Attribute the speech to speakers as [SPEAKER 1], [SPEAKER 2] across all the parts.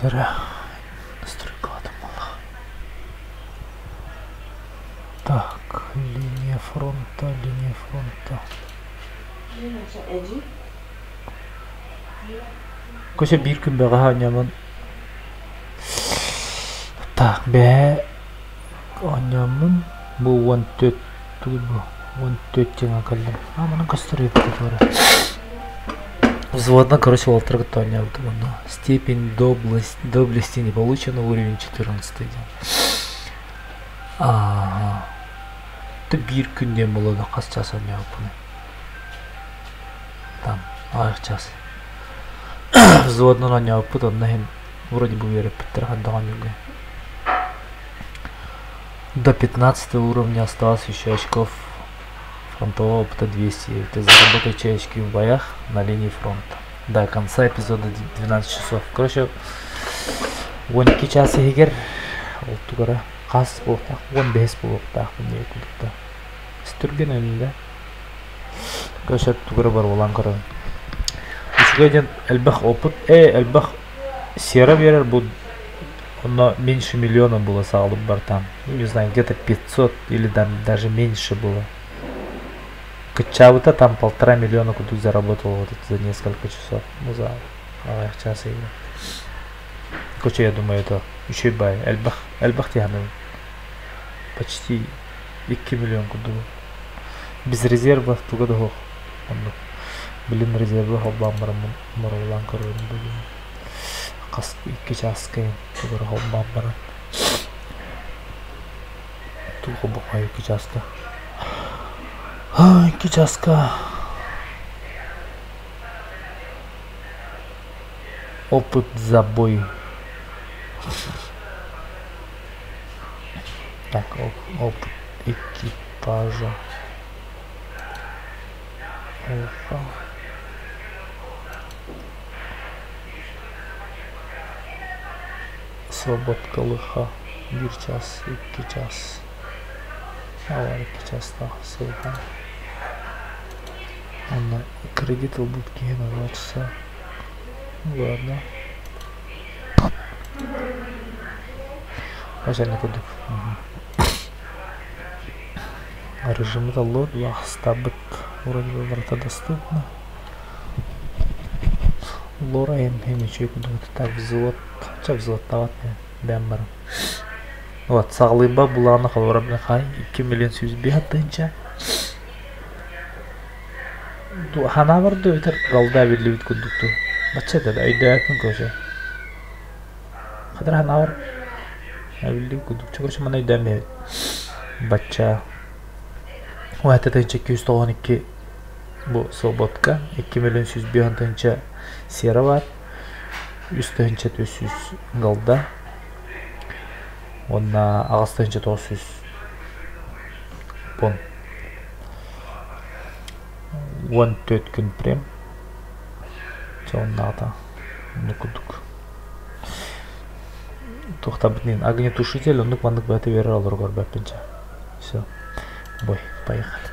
[SPEAKER 1] Эрэ стройкалатым буолла. Так, линия фронта, линия фронта. Көсө биир күн бэҕэһээ оонньоомун Так, бэһээ оонньооммун бу 14 тугуй бу 14 диэҥҥэ кэллим. А, манан көстөр эбит туора. Взводно, короче, уолаттары кытта оонньообутум онно. Степень доблесть, доблести не получена, уровень 14 диэн. Ага. Биир күн диэн буолуо хас чаас оонньообуппунуй? Там аҕыйах чаас. Взводунан оонньообуппут, онно иһин вроде бы үөрэппиттэрэ хайдах оонньуурга. До 15 уровня осталось еще очков фронтового опыта 200. Ты заработай очки в боях на линии фронта. До конца эпизода 12 часов. Короче, 12 час иһигэр ол тугара хас буолуохтаах 15 буолуохтаах диye курдукта. Түргэн өллө. Короче, тугара бар буолан көрөбүн. Үчүгэй диэн элбэх опыт, элбэх сера биэрэр бу онно меньше миллиона было саҕалып бартан. Ну, не знаю, где-то 500 или там даже меньше было. Кыччаабыта там 1,5 миллиона курдук заработал вот это за несколько часов. Ну, за аҕыйах час иһигэр. Короче, я думаю, это үчүгэй баай. Элбэх, элбэх диэханабын. Почти 2 миллион курдук. Без резервов туга да суох. Оннук. Блин, резервы холбоон бараммын боруобалаан көрөрүм бүгүн. Хас 2 чааска тугу холбоон баран. Тугу холбоон 2 чааска. 2 чааска опыт за бой. Так, опыт экипажа. Альфа. Свободка лыха. Биир час, 2 час. Алар 2 частаах сылга. Онно кредит ылбыт киһи на 2 часа. Ладно. Хозяин курдук. Режимы таллот, лахстабыт вроде бы барыта доступно. Лора эм үчүгэй курдук так взвод, ча взводтаабат бэм баран. Вот саҕалыырба булаана холобура хай 2 миллион 105 тыһыынча. Ханаабар да өтөр голда биллибит курдук дуу. Бачча да өйдөөппүн короче. Хатыр ханаабар биллибит курдук. Короче маны өйдөөн бэйэбит. Бачча 292 бу свободка 2 миллион 105 тыһыынча сера бар. 3 тыһыынча 400 голда. Уонна аҕыс тыһыынча 900 пон. 14 күн прем. Чооннаата. Оннук курдук. Туохтаабытын огнетушитель оннук маннык бэйэтэ биэрэр олору көрбөппүн чэ. Все. Бой, поехали.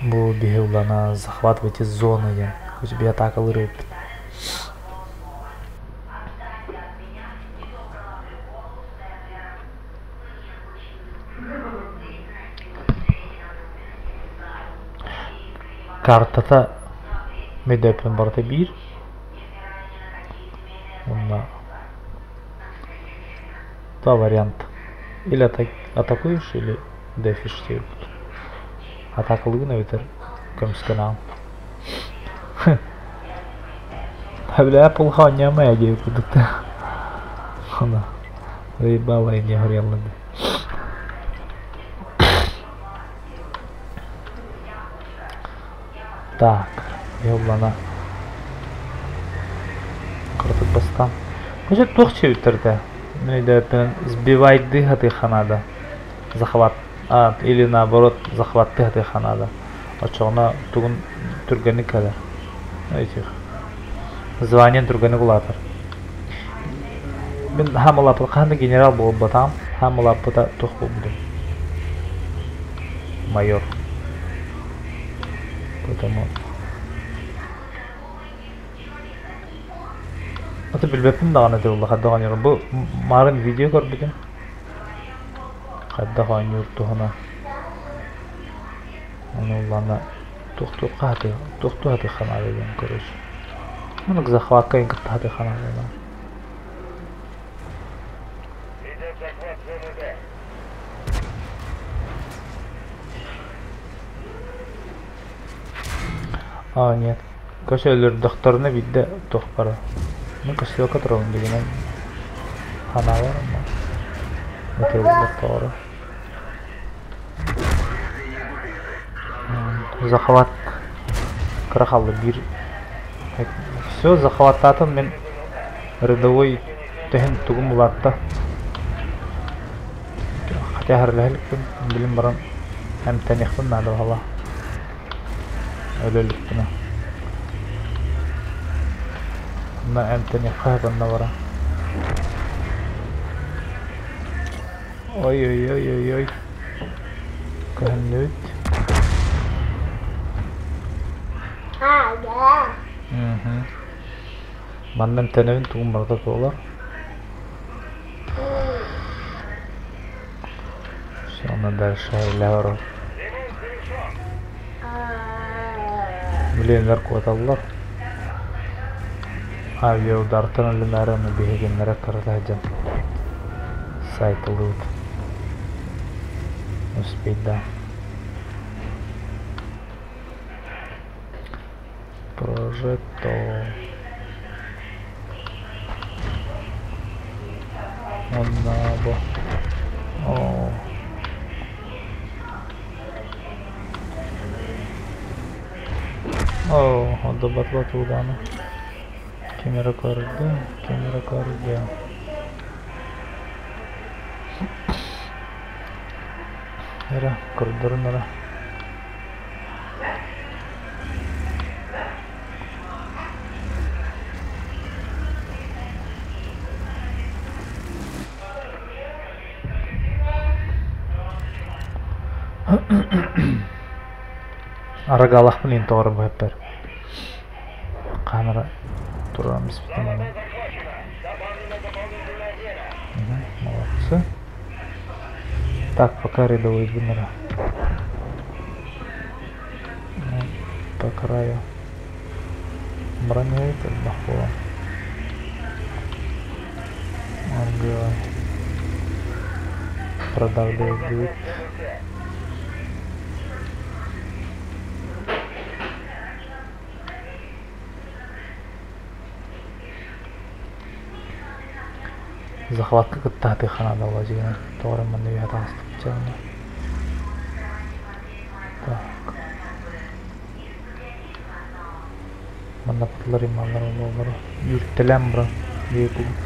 [SPEAKER 1] Бу биһи улана захватывайте зоны диэн. Короче, би атаакалыыр эбиппит. Картата медөппүн барыта биир. Уонна два варианта. Или атакуешь, или дефишь диэбит. Атаакалыгын эбэтэр көмүскэнэҕин. Бля, плохо оонньоомой диэбит курдук да. Ону заебало не горело. Так, улана кырдык бастаан. Хоча туох чиэбиттэрдэ? Сбивайды хатыха надо. Захват. А, или наоборот, захватты хатыха надо. Оччоҕуна тугун түргэнник кэлэр. Этих. Звание түргэнник улаатар. Мин хаам улааппыта хаһан да генерал буолбатаҕым. Хаам улааппыта туох буолбутум? Майор. Поэтому Аты билбэппин даҕаны этэ буолла хайдах оонньуурун. Бу маарын видео көрбүтүм. Хайдах оонньуур туһунан. Ону ыллаана туох-туохха сатыы туох-туох сатыахха наада диэн короче. Маннык захватка иһин кытта сатыахха наада. А, нет. Короче, өлөрдөхтөрүнэ биирдэ туох бара. Мин кошелёкка турабын дигинэн ханаалар онно. Ытыаллар тоҕоро. Захват кыра хаалла биир все захваттаатым мин рядовой төһөн тугум улаатта хотя аһарылаһа иликпин билин баран эмтэниэхпин наада баҕалаах өлө иликпинэ онно эмтэниэххэ сөп онно баран Ой-ой-ой-ой-ой. Көһүннүбүт. Мгм. Манна эмтэнэбин тугум барыта туолар. Все, она дальше илэ Блин, куоталлар. Авиаудартан өлүмээр аны биһигиннэрэ кырата сылдьан сайтылыыбыт. Успейда. Прожито. Онно бу. Оо. Оо, отдобатла тууданы. Ким эрэ көрдө, ким эрэ көрдө. Эрэ, көрдөрүн эрэ. Арыгалахпын иһин тоҕо эрэ быһаппар. Камера туран биспитим аны. Молодцы. Так, пока рядовой генера. По краю. Броня это бахула. Ангела. Продавливает будет. Захватка кытта сатыахха наада буолла тоҕо эрэ манна үөһэ таҕыстыбыт дьэ онно. Так. Манна пытлар ималлар олоолоро үүртэлээн баран диэкубут.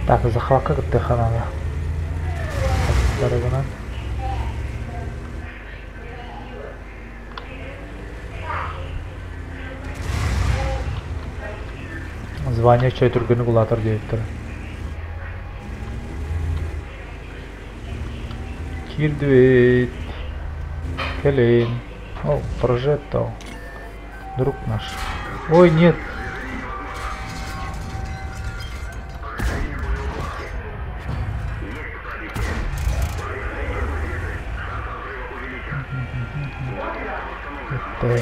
[SPEAKER 1] Так, захватка кыттыахха наада. Дарыгынан. Звание чай түргэнник улаатар диэбиттэрэ. Киирдибит. Кэлин. О, прожетто. Друг наш. Ой, нет. Так.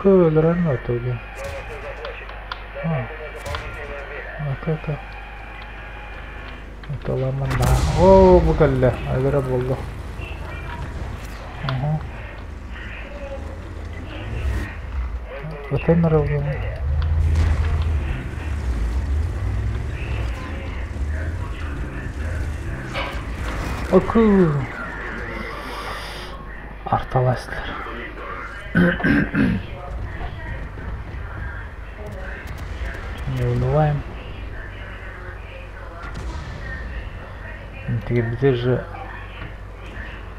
[SPEAKER 1] А өлөрөн итоге? А, а это? Это ламан да. О, бу кэллэ. Өлөрө буолла. Ага. Ытан равно. Оку. Арталастар. Не унываем. Интигирбитэ же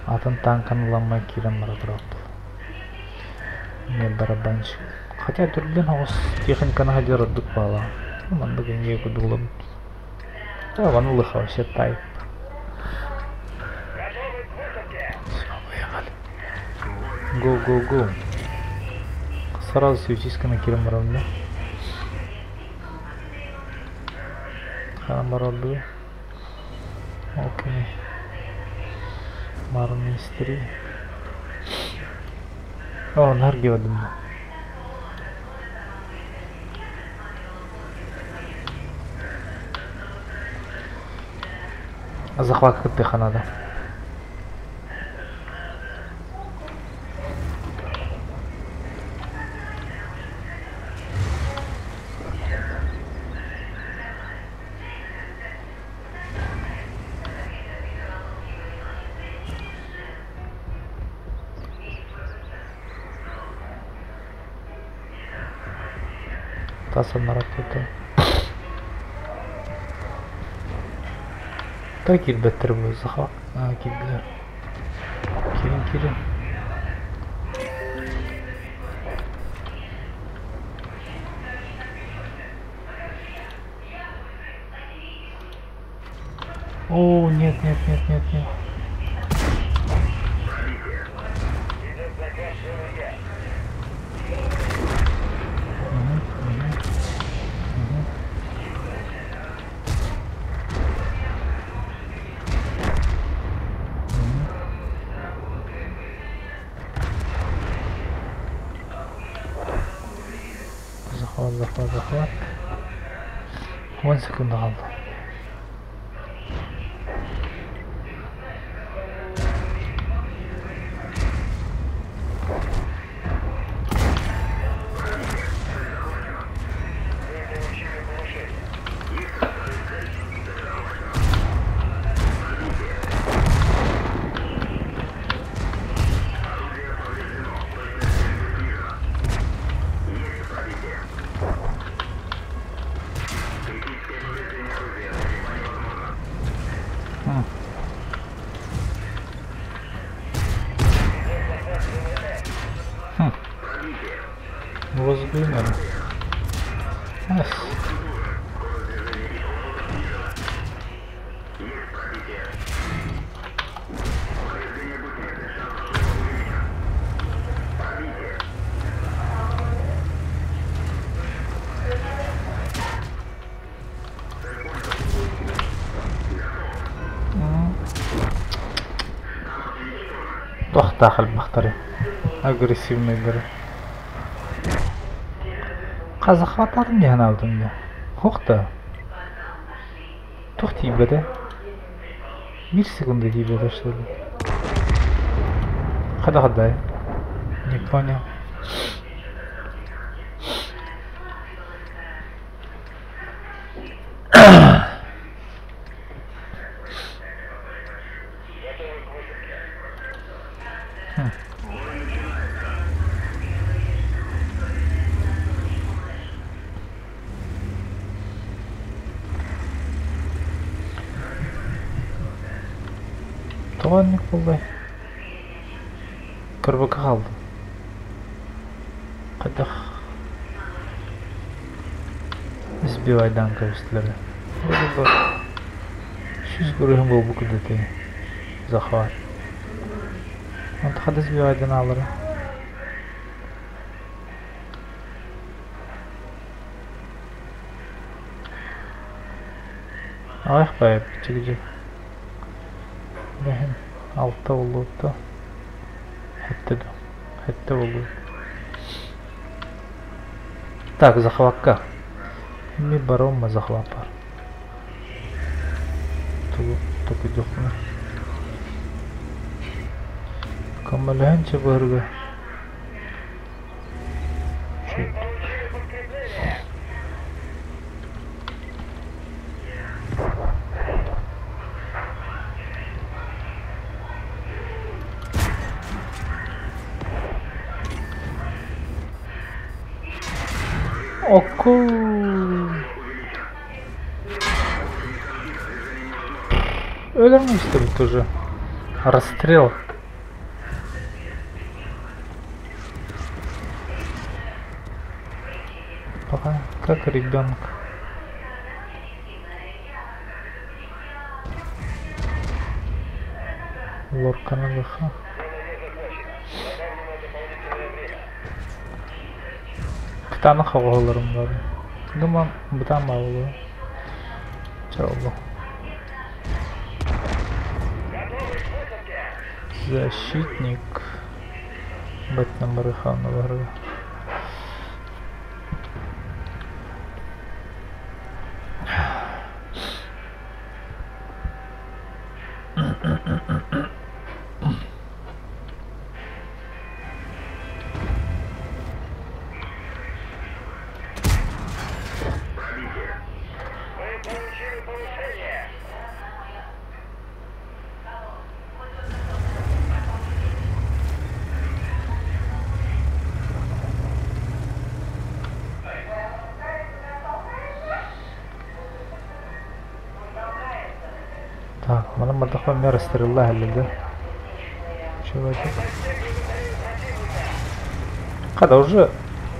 [SPEAKER 1] атын танканы ыламмай киирэн бара турабыт. Эмиэ барабанщик. Хотя түргэн оҕус техниканы садьар ордук баала. Маннык эмиэ кудулабыт. Вон лыха вообще тайп. Все, поехали. Го, го, го. Сразу светическими кирем барабын Хаан бараллыы. Окей. Мармистри. О, наргиодым. Захват кыттыха надо. Тас анарат Та киирбэттэр бу захват киирдилэр. Киирин киирин. О, нет, нет, нет, нет, нет. Угу, угу, угу. Угу. Захват, захват, захват. 10 секунда қалды. Хм. Возгуйнер. Эх. Туохтаах элбэхтэрий агрессивныйдары. Казахватаатым дии санаабытым дуу? Суох да. Туох тиийбэтэ? Биир секунда тиийбэтэ что ли? Хада-хадай. Не понял. Тоҕо оннук буоллай? Көрбөккө хаалдым. Хайдах сбивайдаан кэбистилэр Вроде бы сүүс көрүһүн буолбут курдук захват. Онто хада сбивайдан аалара. Аҕыйах баайа чигидьи. Бэһин алта буолуутта. Сэттэ дуу. Сэттэ буолуут. Так, захвакка. Ми барома захвапар. Тугу токуйдуохпуна. Көмөлөһөн чыбыһырга. Оку. Өлөрмө истэбит уже. Расстрел. Пока как ребенок. Лорканы лыха. Кытаанах оҕолорум бар. Думам бытаан бааллы. Чэ олох. Защитник. Бэтнен барыхааны барыга. Так, манан бардахпа эмиэ расстрелла иһэллэр Чувачок. Хата уже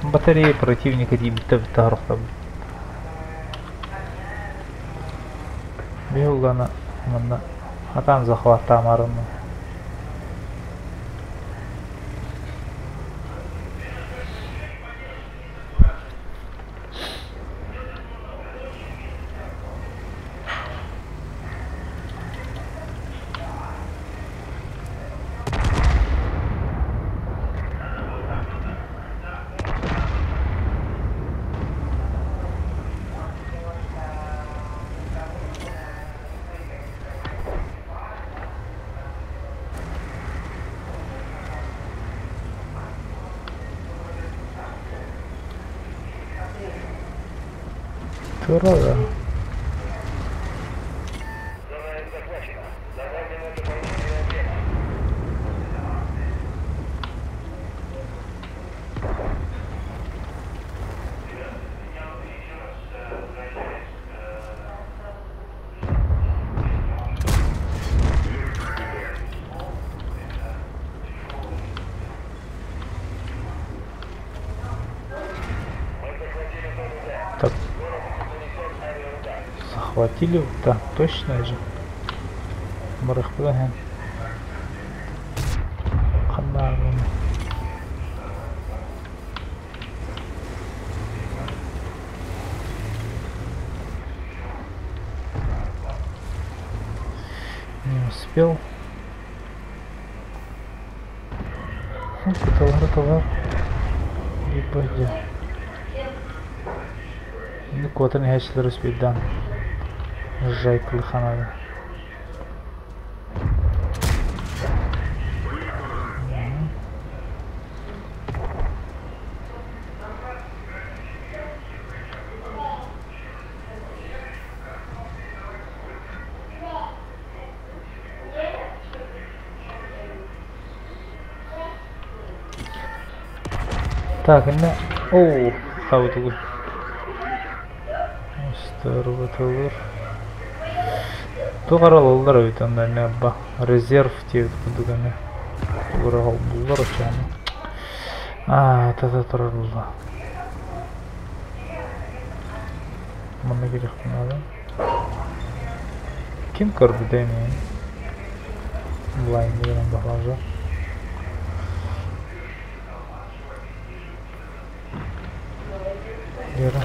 [SPEAKER 1] батарея противника тиийбиттэ таһарахтабыт. Биһуллана манна хатаан захваттаамарынна. Здорово. Так. Захватили, да, точно же. Барахпыдаһын. Ханна Не успел. Ну, товар, товар. Ебать. Ну, куда-то не хачилар успейдан. Жайкылыханада. Так, инна оо хабытыгы. Ыстырбытылыр. Туох аралаллар эбит онно эмиэ абба резерв диэбит курдук эмиэ буллар оччоҕуна. Аа тата турар булла. Манна кириэхпин наада. Ким көрбүтэ эмиэ? Блайнды гынан баһлаажа. Вера.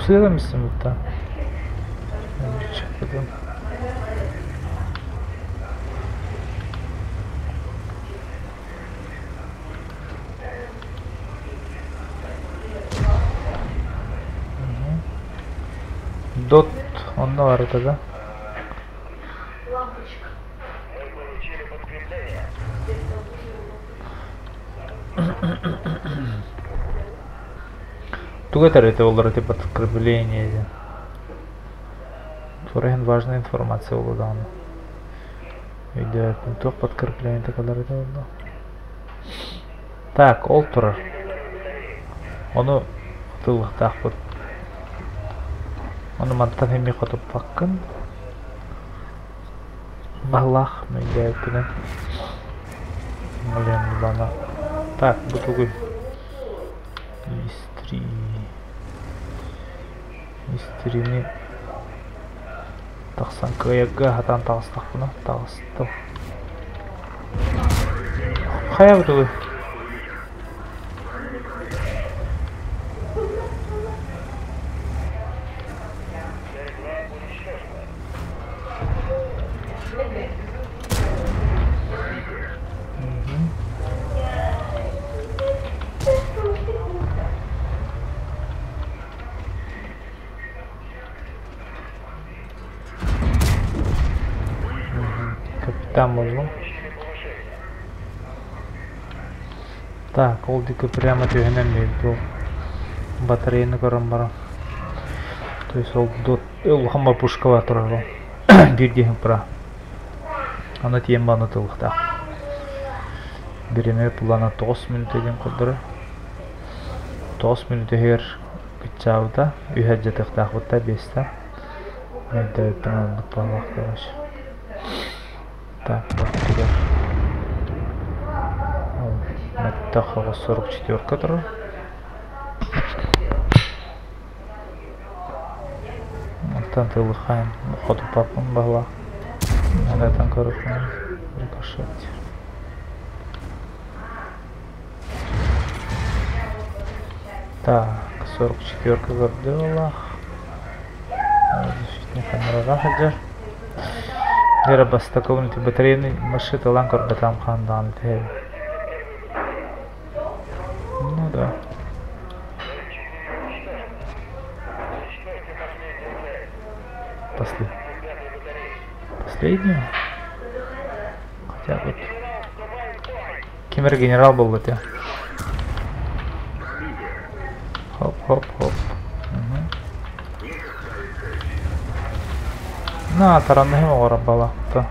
[SPEAKER 1] Сыра мисин бутта. Чакыдым. Дот онно барыта да? Тугу этэр этэ олоро типа подкрепление диэн. Тура иһин важная информация буолуо даҕаны. Өйдөөппүн туох подкрепление кэлэр этэ буолла. Так, ол турар. Ону Тыллыахтаахпыт. Ону мантан эмиэ хотуппаккын. Баһылаах мөйдөөбүппүнэн. Лена. Так, бу тугуй? Истри. Истрини тахсан кыайарга сатаан таҕыстахпына таҕыстым. Хайа бу тугуй? Капитан буоллум. Так, ол диэки прямо түһэнэн биэрдэ батареяны көрөн баран. То есть ол улахан бабушкалар турар биир диэһин пора. Аны тиийэн бааны тылыхтаах. Бириэмэ плана 9 мүнүүтэ диэн көрдөрөр. 9 мүнүүтэ иһигэр кыччаабыта, үһэ дьатыахтаахпыт биэстэ. Өйдөөбүппүн оннук буоллах короче. Так, бардыгар. Мөттөх оҕус 44 турар. Мантан тылыхайын хотуппаппын баһылаах. Надатан көрүххүн рикошет. Так, 44 көрдө Защитный камераҕа сылдьар. Дьэ бастакыбын ити батарейный маршрут ылан көрбөтөм хаан даҕаны түһэбин. Ну да. После... Последнюю? Хотя бы... Ким эрэ генерал буолла этэ. Хоп-хоп-хоп. На, таранныһым оҕоро балакта.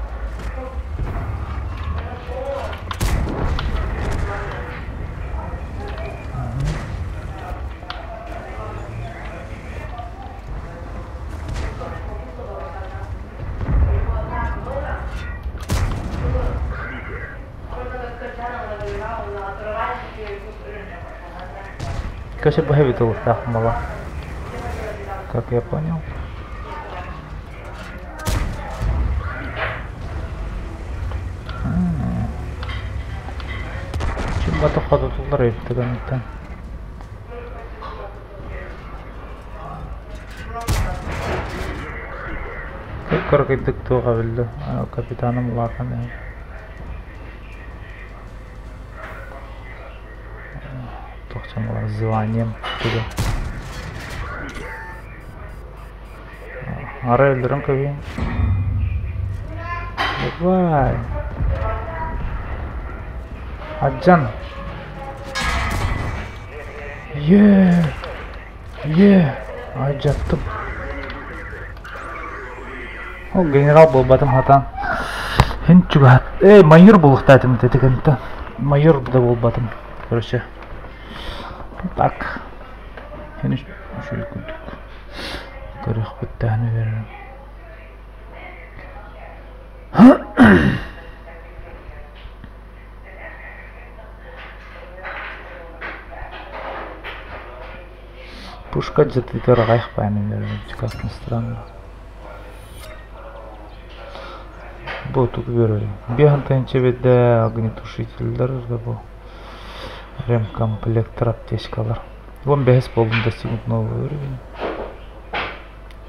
[SPEAKER 1] Короче, быһа мала. Как я понял. Чубата ходотулар эбит Кыргыйдык туоха биллэ капитаным улаатан иһэр. Туох званием туга. Арай өлөрөн көбүйэн. Давай. Аджан. Е. Е. Айдьаттым. Ол генерал буолбатым хатан. Һин чугаһат. Эй, майор буолуохтаатым этэ Майор да буолбатым. Короче. Так. Һин үчүгэй курдук. Көрүөхпүт даҕаны Пушка где-то как ни странно. Бу тугу берер. Биэһэн биирдэ огнетушителлэр да бу ремкомплектор аптечкалар. Уон бэһис буоллум достигнуть новый уровень.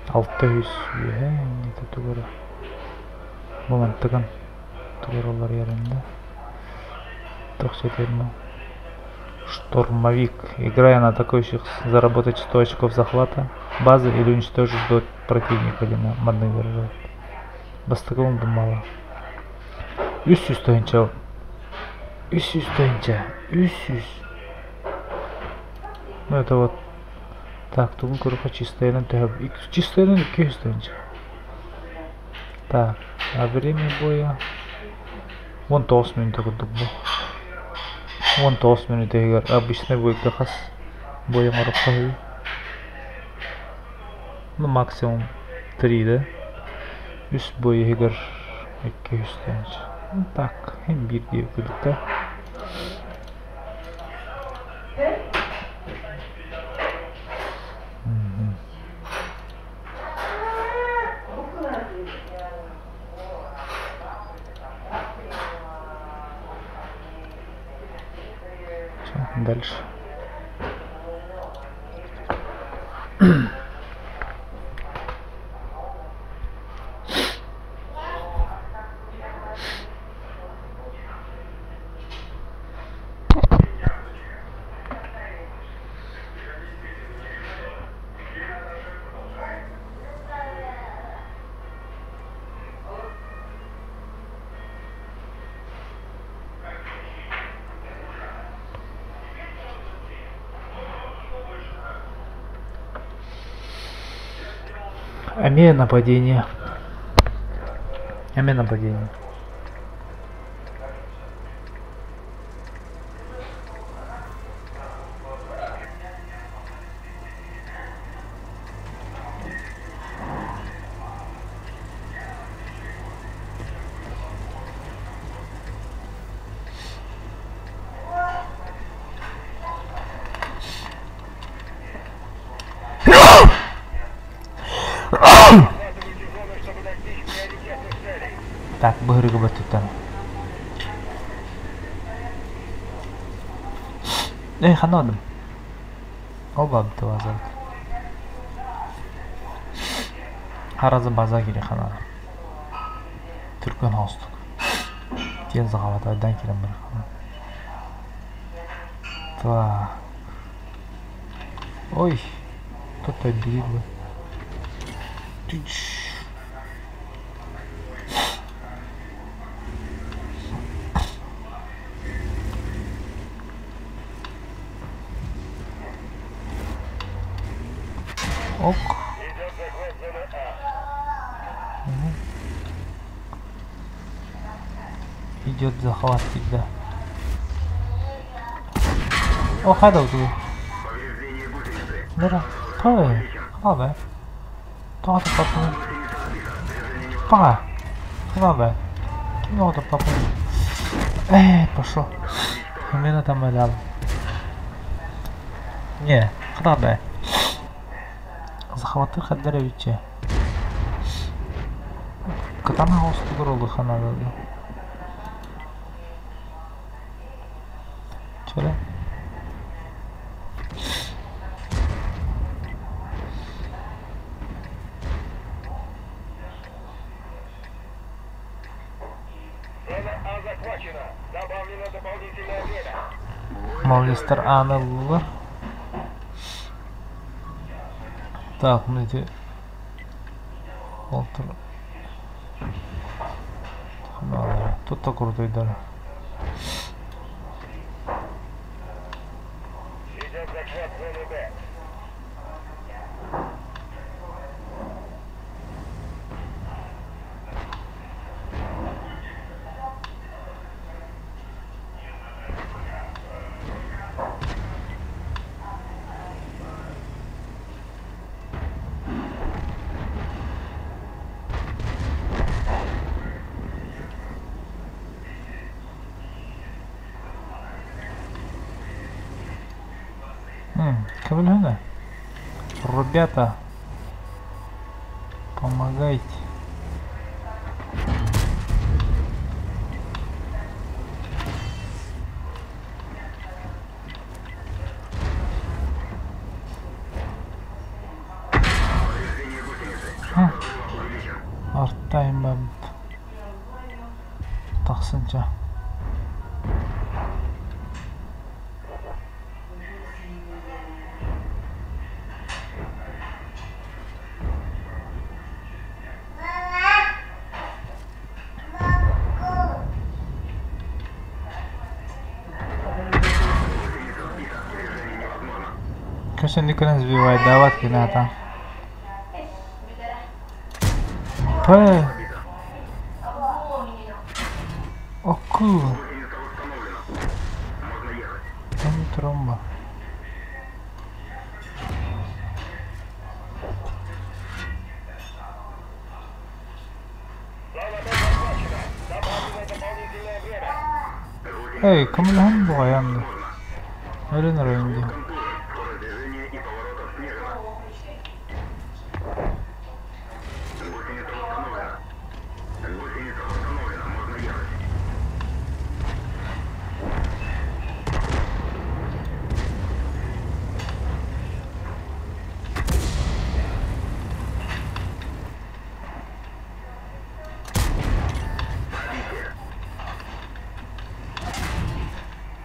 [SPEAKER 1] Алта үс үөһэ иннитэ тугу эрэ. Бу мантыгын тугу эрэ уларыйар инде. Туох сэтэрмэ. Штурмовик. Играя на атакующих, заработать 100 очков захвата базы или уничтожить до противника или маннык выражает. Бастакыбын бу мало. Үс сүүс тыһыынча. Үс сүүс тыһыынча. Үс сүүс. Ну это вот. Так, тугун көрүөххэ чистайынан төһө. Чистайынан 200 тыһыынча. Так, а время боя 19 мүнүүтэ курдук бу. 19 мүнүүтэ иһигэр обычный бойга хас бой оҥороххо үһү. Ну, максимум 3, да? Үс бой иһигэр 200 тыһыынча. Ну, так, биир диэбит да. Все, дальше. Эмиэ нападение. Эмиэ нападение. Так, быһырыгы баттыттан. Эй, ханадым. Оба базар. Харазы база кири ханада. Түркөн хостук. Тен захават айдан кирем бір хана. Так. Ой, кто-то бил бы. Ок. Угу. Идет захват всегда. О, хайда ту. Нера. Той. Хабе. Тоҕо папа. Па. Хабе. Кино папа. Эй, пошел. Именно там алял. Не, хабе. Захваты хаддаровичи. Катана остугуролу ханада. Чere. Моллистер Анеллар. Так, мы эти Олтер. Тут так крутой даже. Ребята, помогайте. Арттайм тахсынча. Конечно, никто не сбивает, давать кината. П. Оку. Там тромба. Эй, көмөлөһөн буҕайан да. Өлөн эрэн дии.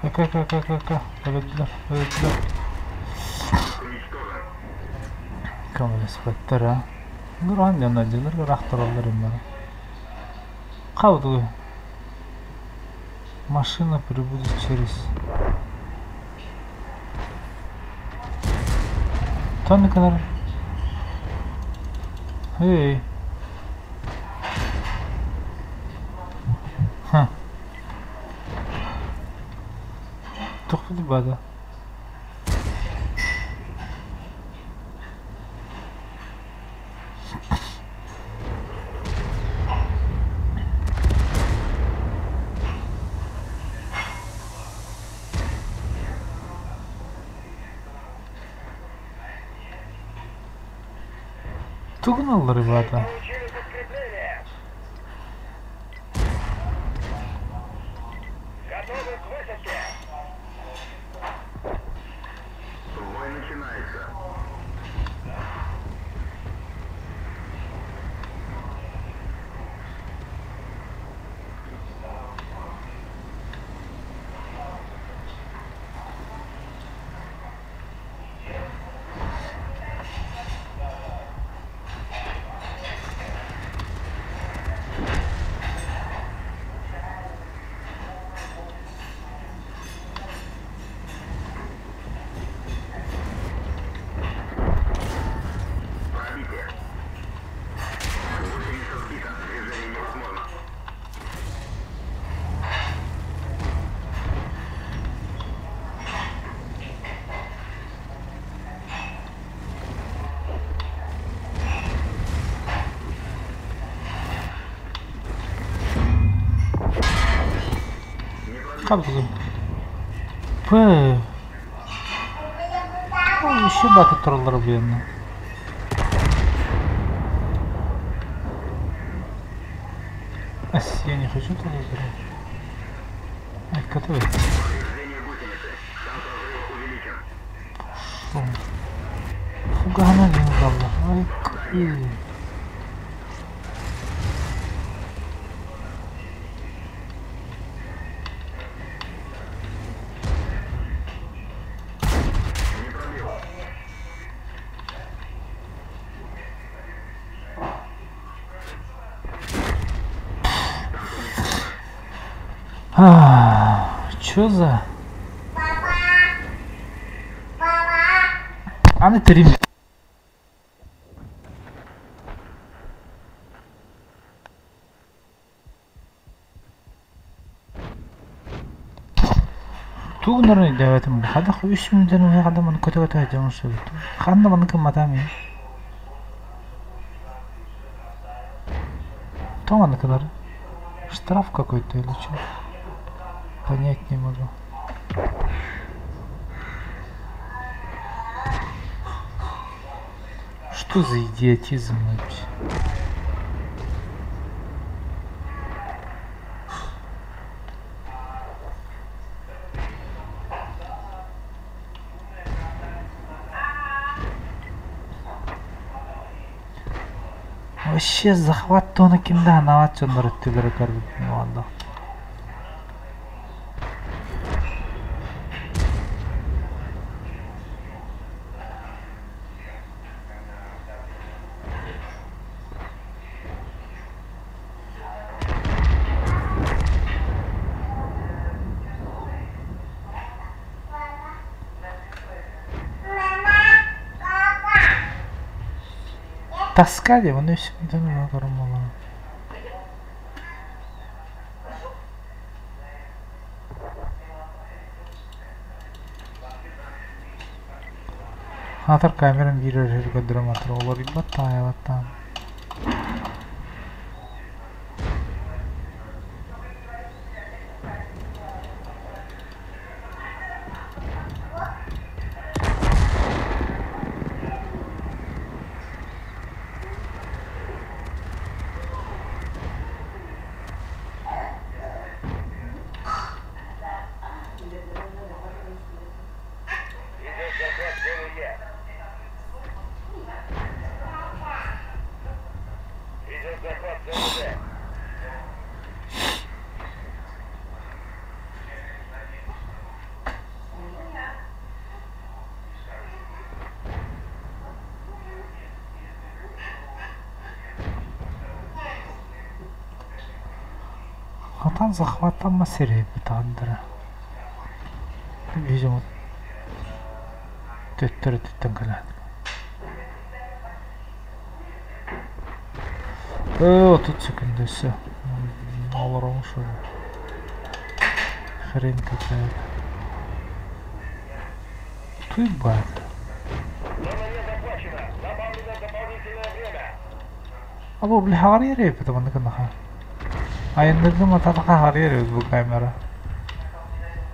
[SPEAKER 1] Эка, эка, эка, эка, эка. Өлөрдүлэр, өлөрдүлэр. Көмөлөспөттөр а. Гуран дьонно дьылыр ыраах тураллар имнара. Хабытуй. Машина прибудет через... Тонникалар. Эй. Ха. Тух бада. Тугнал, ребята.
[SPEAKER 2] Готовы к высадке. Бой начинается. Пробитие. Гусеница сбита. Движение невозможно.
[SPEAKER 1] Хабытуй. П. Еще баты тураллар буйанна. Ас, я не хочу туда играть. Ай, который.
[SPEAKER 2] Повреждение гусеницы. Шанс разрыва увеличен.
[SPEAKER 1] Пошел. Фугана не удала. Ай, к-
[SPEAKER 2] Не пробил.
[SPEAKER 1] А, чё за? Аны три. Тугнары дэвэтим хадах үс мүнтэн уһа хада маны көтө көтө дьоҥ сөбүт. Ханна маны кымматаами. То маны кынар. Штраф какой-то или что? Понять не могу. Что за идиотизм вообще? Вообще захват тона кимда анават чоннор өттүлөрө көрбүт ладно. Тоска де, оны үсүмдөн көрүм. Хатыр камерам биир өрүһүр көрдөрө матыр олор баттаан. Мантан захваттаммат сири бытаандара. Видимо, төттөрү төттөн кэлэн. 30 секунд өссө. Олоромуш Хрень какая-то. Ты бат. Або били хаҕарыйар эбит маннык гыннаха. Айаннырга матата хаҕарыйар эбит бу камера.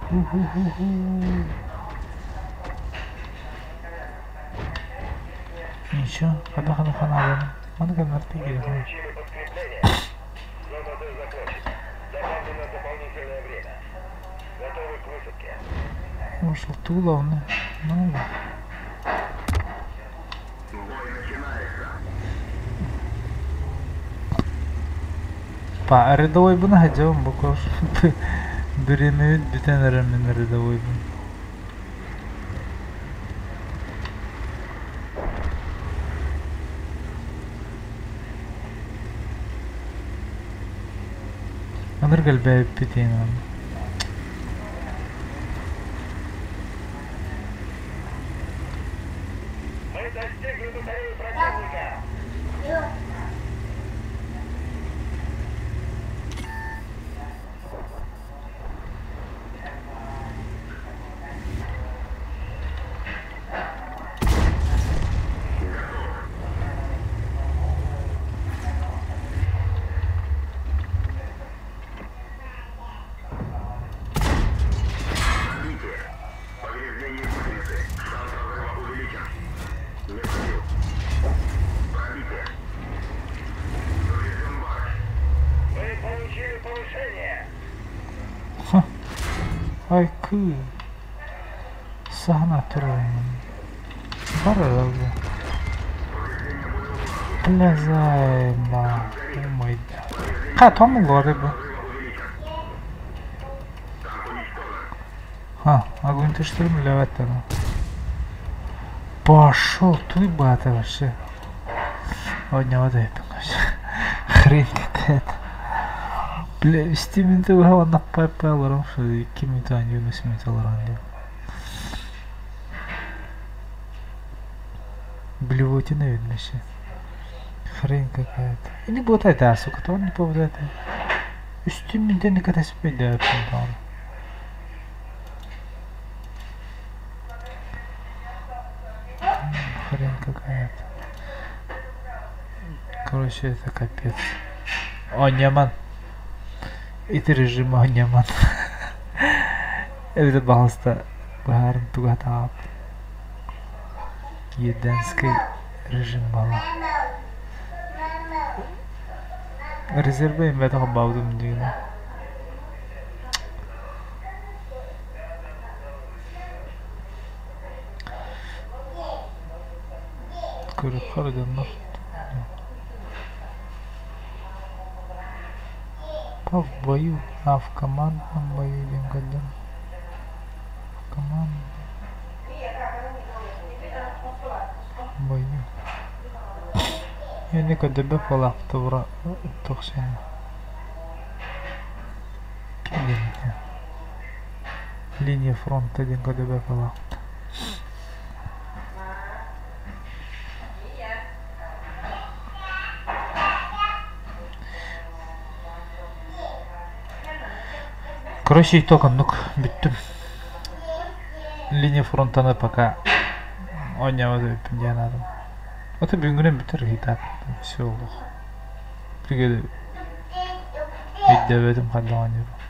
[SPEAKER 1] Ху-ху-ху-ху. Ничего, хада-хада ханаабын. Маны камерата киирэ. Ушел туловны. Ну да. Па рядовойбун аһадьабын бу кош бириэмэбит бүтэн эрэр мин рядовойбун. Ынырык элбээбиппит иһин
[SPEAKER 2] Повреждение гусеницы. Шанс разрыва увеличен. Не пробил. Пробитие. Поврежден бар. Вы получили повышение.
[SPEAKER 1] Айкы. Саһана турарым. Бар эрэ Бля, займа. О май Ха, томуллар бу. А, огонь ты что ли, блядь, Пошел ты, бата, вообще. Оонньообот эбиппин Хрень какая-то. Бля, вести минуты уһа пай олорон 2 минута 23 минута олорон диэн. Блевотина видно вообще. Хрень какая-то. Или вот это, сука, то он не поводает. Үстүн минтен катаспейдээппин даҕаны. Хрень какая-то. Короче, это капец. Оонньооман. Ити режим оонньооман. Эбэтэр баҕаласта быһаарын туга таап. Еденский режим буолла. Резервэ имбэтэх холбообутум диигин. Көрүөххэ дьоннор. По в бою, а в командном бою диэн көрдүм. В командном бою. Эни көрдөбө буолаахтыбыра туох Ким Линия фронта диэн көрдөбө буолаахт. Короче, итог оннук бүттүм. Линия фронтаны пока оонньообот эбиппин диэн аатым. Ото бүгүҥҥүнэн бүтэр и так все олох. Билигин өйдөөбөтүм хайдах оонньууру.